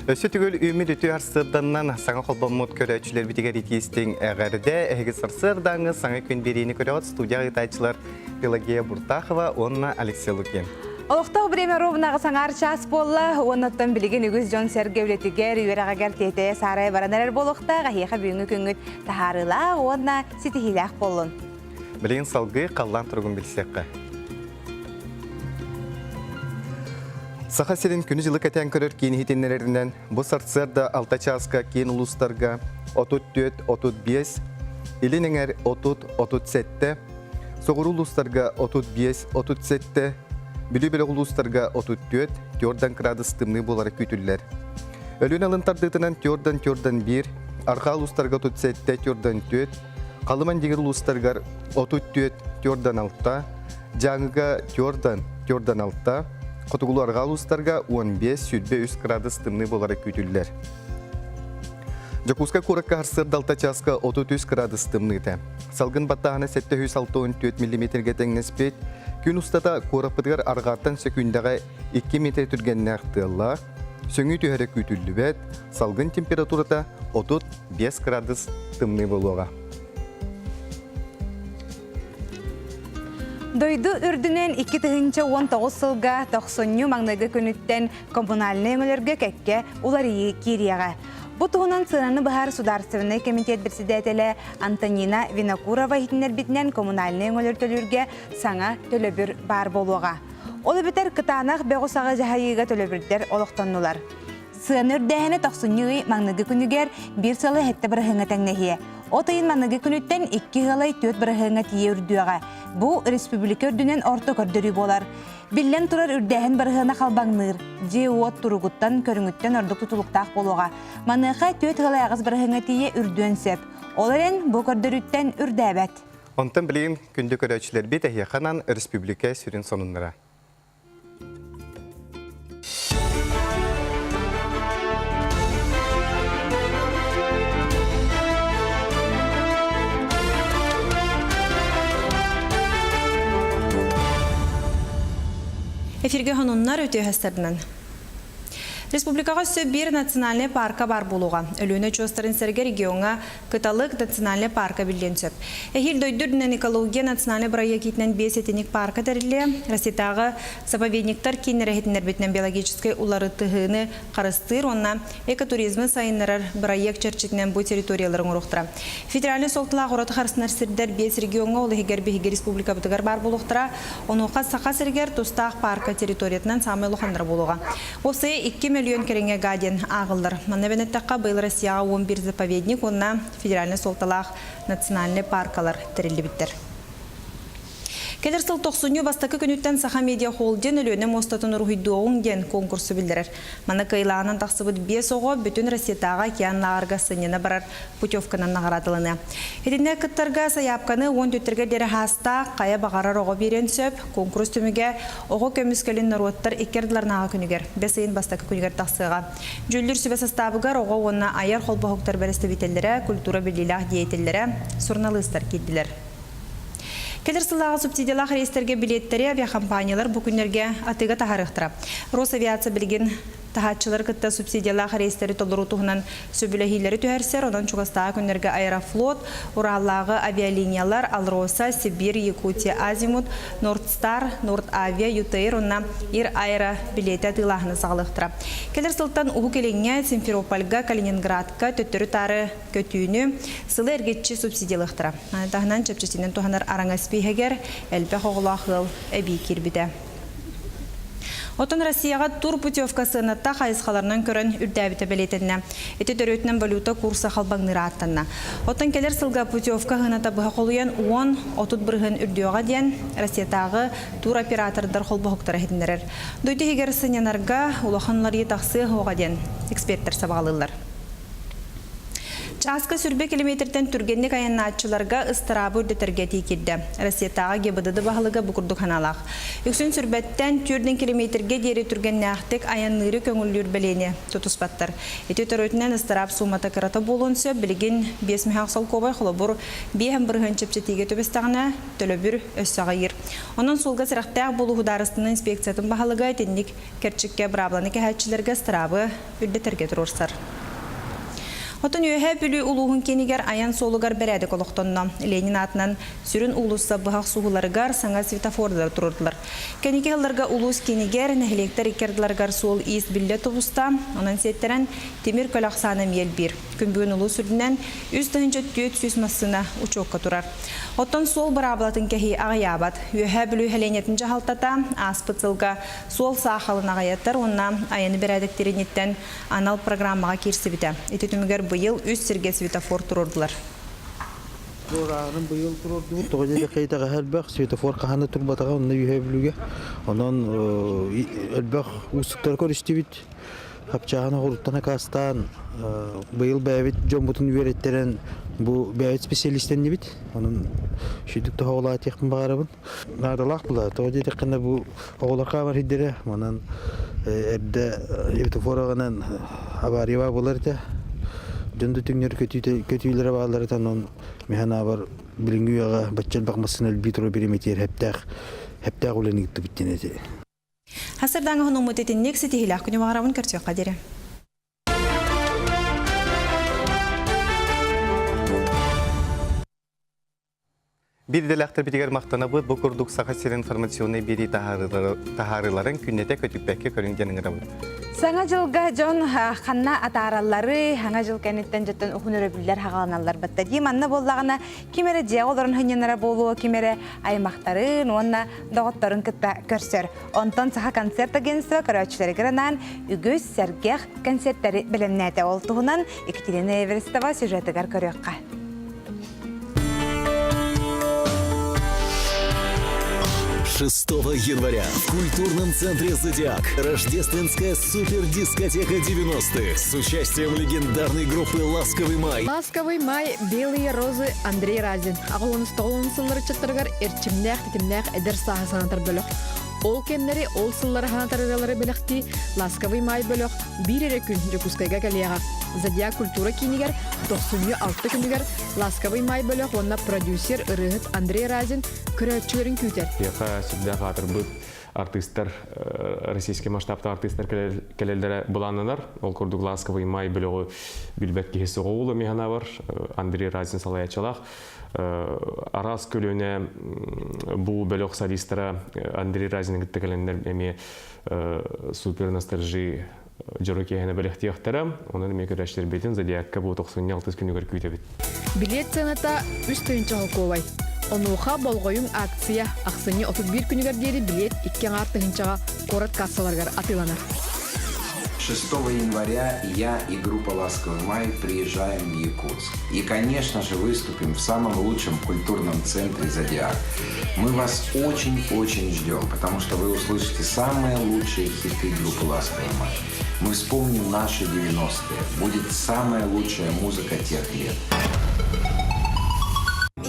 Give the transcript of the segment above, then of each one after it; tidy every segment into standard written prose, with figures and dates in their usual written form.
Өссө төгүл үүммүт үтүө сарсыарданнан саҥа холбоммут көрөөччүлэрбитигэр итиистиҥ эҕэрдэ. Эһиги сарсыардааҥҥы саҥа күн биэриини көрөҕүт студия ыытааччылар Пелагея Буртахова уонна Алексей Лукин. Олохтоох время ровнаҕа саҥаар час буолла. Уоннаттан билигин үгүс дьон-сэргэ үлэтигэр, үөрэҕигэр тиэтэйэ саарайа баран эрэр буолуохтаах. Эһиэхэ бүгүҥҥү күҥҥүт таһаарыылаах уонна ситиһиилээх буоллун. Билигин салгыы халлаан туругун билсиэххэ. Саха сирин күнү-дьылы кэтээн көрөр киин иһитиннэрэринэн, бу сарсыарда 6 чааска киин улуустарга 34-35, Илин эҥэр 30-37, соҕуруу улуустарга 35-37, Бүлүү бөлөх улуустарга 34, 4 градус тымныы буолара күүтүллэр. Өлүөн алын тардыытынан 4-4-1, арҕаа улуустарга 37-4, Халыман дигэр улуустарыгар 34 4-6, Дьааҥыга 4 4-6, Хотугулуу арҕаа улуустарга 15-23 градус тымныы буолара күүтүллэр. Дьокуускай куоракка сарсыарда 6 чааска 33 градус тымныыта. Салгын баттааһына 764 миллиметргэ тэҥнэспит. Күн устата куораппытыгар арҕааттан сөкүүндэҕэ 2 метр түргэннээх тыаллаах, сөҥүү түһэрэ күүтүллүбэт, салгын температурата 35 градус тымныы буолуоҕа. Дойду үрдүнэн 2019 сылга тохсунньу маҥнайгы күнүттэн коммунальнай өҥөлөргө кэккэ уларыйыы киириэҕэ. Бу туһунан сыананы быһар Судаарыстыбаннай кэмитиэт председателэ Антонина Винокурова иһитиннэрбитинэн коммунальнай өҥөлөр төлүүргэ саҥа төлөбүр баар буолуоҕа. Ол эбэтэр кытаанах бөҕү-саҕы дьаһайыыга төлөбүрдэр олохтоннулар. Сыана үрдээһинэ тохсунньу ый маҥнайгы күнүгэр биир сылы сэттэ бырыһыаҥҥа тэҥнэһиэ. От ыйын маҥнайгы күнүттэн икки ыалай түөрт бырыһыаҥҥа тиийэ үрдүөҕэ. Бу республика үрдүнэн орто көрдөрүү буолар. Биллэн турар үрдээһин бырыһыана халбаҥныыр, дьиэ-уот туругуттан, көрүҥүттэн ордук тутулуктаах буолуоҕа. Маныаха түөрт ыалай аҕыс бырыһыаҥҥа тиийэ үрдүөн сөп. Ол эрэн бу көрдөрүүттэн үрдээбэт. Онтон билигин күндү көрөөччүлэрбит эһиэхэ анаан республика сүрүн сонуннара. Эфиргэ хонуннар үтүө хастарынан. Республикаҕа өссө биир национальнай парка баар буолуоҕа. Өлүөнэ очуостарын сэргэ региоҥҥа Кыталык национальнай парка биллиэн сөп. Эһиил дойду үрдүнэн экология национальнай бырайыак иитинэн биэс этиник парка тэриллиэ. Россиятааҕы заповедниктар кииннэрэ иһитиннэрбитинэн биологическай уларытыһыыны харыстыыр уонна экотуризмы сайыннарар бырайыак чэрчитинэн бу территориялары оҥоруохтара. Федеральнай суолталаах ураты харыстанар сирдэр биэс региоҥҥа, ол иһигэр биһиги республикабытыгар баар буолуохтара. Онуоха Саха сиригэр тустаах паарка территориятынан саамай улаханнара буолуоҕа. Уопсайа 2 мөлүйүөн кэриҥэ га диэн ааҕыллар. Манна эбэн эттэххэ, быйыл Россияҕа 11 заповедник уонна федеральнай суолталаах национальнай пааркалар тэриллибиттэр. Кэлэр сыл тохсунньу бастакы күнүттэн Саха Медиа Холдинг Өлүөнэ муостатын уруһуйдуоҕуҥ диэн конкурсу биллэрэр. Манна кыайылааҕынан тахсыбыт биэс оҕо бүтүн Россиятааҕы океан лааҕырга сынньана барар путевканан наҕараадаланыа. Итиннэ кыттарга сайаапканы уон түттэргэ диэри хаастаах хайа баҕарар оҕо биэриэн сөп. Куонкурус түмүгэ оҕо көмүскэлин норуоттар икки ардыларынааҕы күнүгэр, бэс ыйын бастакы күнүгэр тахсыаҕа. Дьүүллүүр сүбэ састаабыгар оҕо уонна айар холбоһуктар бэрэстэбиитэллэрэ, культура биллиилээх деятеллэрэ, суруналыыстар киирдилэр. Кэлэр сыллааҕы субсидиялаах рейстэргэ билиэттэри авиакомпаниялар бу күннэргэ атыыга таһаарыахтара. Росавиация билигин таһааччылары кытта субсидиялаах рейстэри толоруу туһунан сөбүлэһиилэри түһэрсэр, онон чугастааҕы күннэргэ Аэрофлот, Ураллааҕы авиалиниялар, Алроса, Сибирь, Якутия, Азимут, Нордстар, Нордавиа, ЮТэйр уонна Ир Аэро билиэтэ атыылааһыны саҕалыахтара. Кэлэр сылтан Уһук Илиҥҥэ, Симферопольга, Калининградка төттөрү-таары көтүүнү сылы эргиччи субсидиялыахтара. Маны таһынан чэпчэтинэн туһанар араҥа испииһэгэр элбэх оҕолоох ыал эбии киирбитэ. Оттон Россияҕа турпутевка сыаната хайысхаларынан көрөн үрдээбитэ бэлиэтэннэ. Ити төрүөтүнэн валюта курса халбаҥныыра ааттанна. Оттон кэлэр сылга путевка сыаната быһа холуйан 10-30 бырыһыан үрдүөҕэ диэн Россиятааҕы туроператордар холбоһуктара иһитиннэрэр. Дойду иһигэр сынньанарга улахан уларыйыы тахсыа суоҕа диэн экспертэр сабаҕалыыллар. Чааска сүрбэ километртэн түргэнник айаннааччыларга ыстараабы үрдэтэргэ этии киирдэ. Россиятааҕы ГИБДД баһылыга бу курдук санаалаах. Үксүн сүрбэттэн 4 километргэ диэри түргэннээхтик айанныыры көҥүллүүр бэлиэни тутуспаттар. Ити төрүтүнэн ыстараап суумата кырата буолуон сөп, билигин 5 мөһөөх солкуобай холобур 5 бырыһыан чэпчэтиигэ түбэстэҕинэ, төлөбүр өссө аҕыйыыр. Онон суолга сэрэхтээх буолуу судаарыстыбаннай инспекциятын баһылыга итинник кэрчиккэ быраабыланы кэһээччилэргэ ыстараабы үрдэтэргэ туруорсар. Оттон Үөһээ Бүлүү улууһун киинигэр айан суолугар бэрээдэк олохтонно. Ленин аатынан сүрүн уулусса быһах сууһуларыгар саҥа светофордары туруордулар. Кэнники сылларга улуус киинигэр, нэһилиэктэр икки ардыларыгар суол-иис биллэ тубуста, онон сиэттэрэн тимир көлө ахсаана эмиэ элбиир. Күн бүгүн улуус үрдүнэн 3400 массыына учуокка турар. Оттон суол быраабылатын кэһии аҕыйаабат. Үөһээ Бүлүү сэлиэнньэтин дьаһалтата ааспыт сылга суол саахалын аҕыйатар уонна айаны бэрээдэктириниттэн анал программаҕа киирсибитэ. Ити түмүгэр быйыл үс сиргэ светофор туруордулар. Туорааһынын быйыл туруордубут. Тоҕо диэтэххэ итэҕэһэ элбэх, светофор хаһан да турбатаҕа онно үөһэ Бүлүүгэ. Онон элбэх уустуктары көрүстүбүт. Хапчааһын оҕуруттан акаастаан быйыл бэйэбит дьоммутун үөрэттэрэн бу бэйэбит специалистэннибит. Онон үчүгдүк тоһоҕолоотиэхпин баҕарабын. Наадалаах була. Тоҕо диэтэххинэ бу оҕолор хаамар сирдэрэ манан эрдэ светофораҕынан авария буолар этэ. Дьон да түҥнэр көтүүлэрэ бааллар этэ. Онон мин санаабар билиҥҥи үйэҕэ бачча элбэх массыына элбии турар бириэмэтигэр хэптээх хэптээх үлэни ыыттыбыт диэн этэ. Хасырдааҥы хонууммут итинник ситиһиилээх күнү баҕарабын көрсүөххэ диэри. Биир идэлээхтэрбитигэр махтанабыт. Бу курдук Саха сирин информационнай биэрии таһаарыыларын күннэтэ көтүппэккэ көрүҥ диэн ыҥырабыт. Саҥа дьылга дьон ханна атаараллары, саҥа дьыл кэнниттэн дьоттон уһун өрөбүллэр хаҕаланаллар батта. Дии манна буоллаҕына ким эрэ дьиэҕэ олорон сынньанара буолуо, ким эрэ аймахтарын уонна доҕотторун кытта көрсөр. Онтон Саха концерт агентство көрөөччүлэригэр анаан үгүс сэргэх концерттэри бэлэмнээтэ. Ол туһунан Екатерина Эверстова сюжетыгар көрүөххэ. 6 января в культурном центре «Зодиак» рождественская супердискотека 90-х с участием легендарной группы «Ласковый май». «Ласковый май», «Белые розы» Андрей Разин. Аҕыс уон сыллар ыччаттарыгар эрчимнээх, тэтимнээх эдэр сааһы санатар бөлөх. Ол кэмнэри, ол сыллары санатар ырыалары бэлэхтии «Ласковый май» бөлөх биир эрэ күн Дьокуускайга кэлиэҕэ. Зодиак культура киинигэр тохсунньу алта күнүгэр «Ласковый май» бөлөх уонна продюсер ырыаһыт Андрей Разин көрөөччүлэрин күүтэр. Биһиэхэ сүрдээх аатырбыт артыыстар, российский масштабтаах артыыстар кэлэллэрэ былааннанар. Ол курдук «Ласковый май» бөлөҕү билбэт киһи суоҕа уолу миэхэ бар. Андрей Разин салайааччылаах. Араас көлүөнэ бу бөлөх солистара Андрей Разин кытта кэлэннэр эмиэ супер ностальжи дьоро киэһэни бэлэхтиэхтэрэ. Онон эмиэ көрөөччүлэрбитин Зодиакка бу 96 күнүгэр күүтэбит. Билиэт сыаната 3 тыһыынча солкуобай. Онуоха болҕойуҥ акция ахсынньы 31 күнүгэр диэри билиэт 2,5 тыһыынчаҕа куорат кассаларыгар атыыланар. 6 января я и группа «Ласковый май» приезжаем в Якутск. И, конечно же, выступим в самом лучшем культурном центре «Зодиак». Мы вас очень-очень ждем, потому что вы услышите самые лучшие хиты группы «Ласковый май». Мы вспомним наши 90-е. Будет самая лучшая музыка тех лет.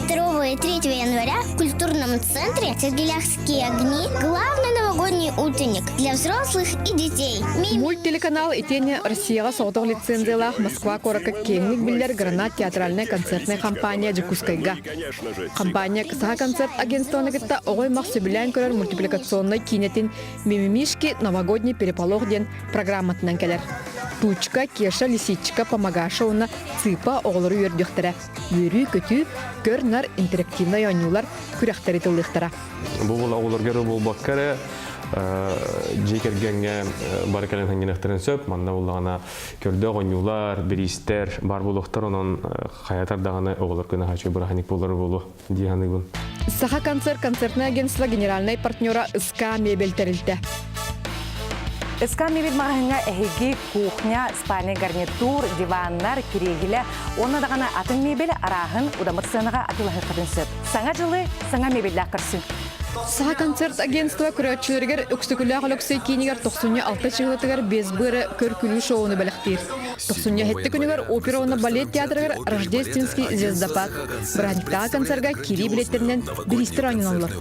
2 и 3 января в культурном центре «Сергеляхские огни» главный новогодний утренник для взрослых и детей. Мульт-телеканал итиэннэ Россияҕа соҕотох лицензиялаах Москва куоракка киэҥник биллэр Гранат театральнай концертнай компания Дьокуускайга. Компания Саха концерт агентствоны кытта оҕо аймах сөбүлээн көрөр мультипликационнай киинэтин «Мимимишки. Новогодний переполох» диэн программатынан кэлэр. Тучка, Кеша, Лисичка, Помогаша уонна Цыпа оҕолору үөрдүөхтэрэ. Үөрүү-көтүү, көр-нар интерактивнай оонньуулар күрэхтэри тыллыахтара. Бу оҕолорго буолбакка эрэ дьиэ кэргэҥҥэ бары кэлэн ханньыныахтарын сөп. Манна буллаҕына көрдөөх оонньуулар, бириистэр бар буолуохтар, онон хайатар даҕаны оҕолор күнэ хачы быраханик буолар буолуо дии саныыбын. Саха концерт концертное агентство генеральнай партнера СК мебель тэрилтэ. СК мебель маҕаһыыҥҥа эһиги кухня, спальный гарнитур, диваннар, кириэһилэ уонна даҕаны атын мебель арааһын удамыр сыанаҕа атыылаһыаххытын сөп. Саҥа дьылы саҥа мебеллээх көрсүҥ. Саха концерт агентство көрөөччүлэригэр Өксөкүлээх Өлөксөй киинигэр тохсунньу алта чыһыытыгар без быара көр-күлүү шоуну бэлэхтиир. Тохсунньу сэттэ күнүгэр опера уонна балет театрыгар Рождественский звездопад бырааһынньыктааҕы концерга киирии билеттэринэн бириистэр оонньоноллор.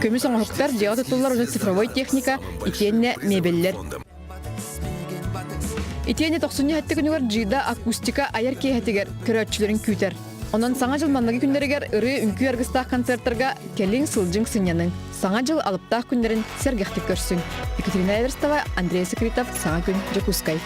Көмүс оҥоһуктар, дьиэҕэ туттуллар уонна цифровой техника, итиэннэ мебеллэр. Итиэннэ тохсунньу сэттэ күнүгэр Джида акустика айар киэһэтигэр көрөөччүлэрин күүтэр. Онон Саҥа дьыл манныгы күннэригэр ырыа-үҥкүү аргыстаах концертарга кэлиҥ, сылдьыҥ, сынньаныҥ. Саҥа дьыл алыптаах күннэрин сэргэхтик көрсүҥ. Екатерина Эверстова, Андрей Секретов, Саҥа күн, Дьокуускай.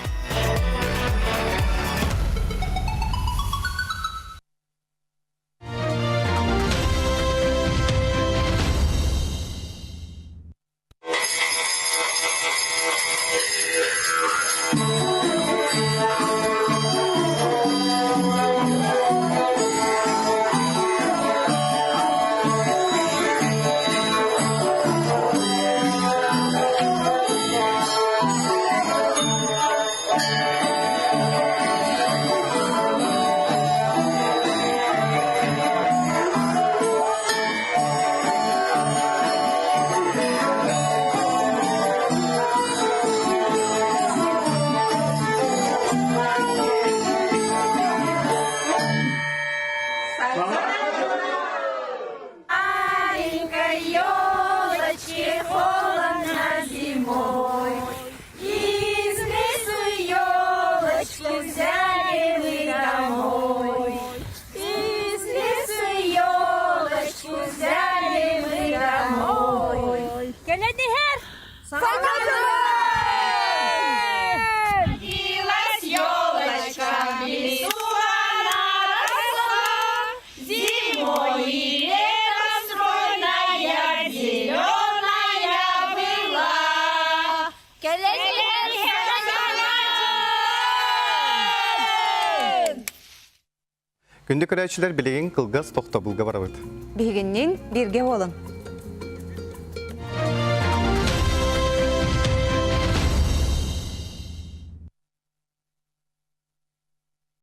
Маленькой елочке холодно зимой, Из лесу елочку взяли мы домой. Из лесу елочку взяли мы домой. Кэлэн иһэр! Родилась елочка в лесу, она росла, Зимой и летом стройная, зеленая была. Кэлэн иһэр! Күндү көрөөччүлэр билигин кылгас тохтобулга барабыт. Биһигиннин бииргэ буолуҥ.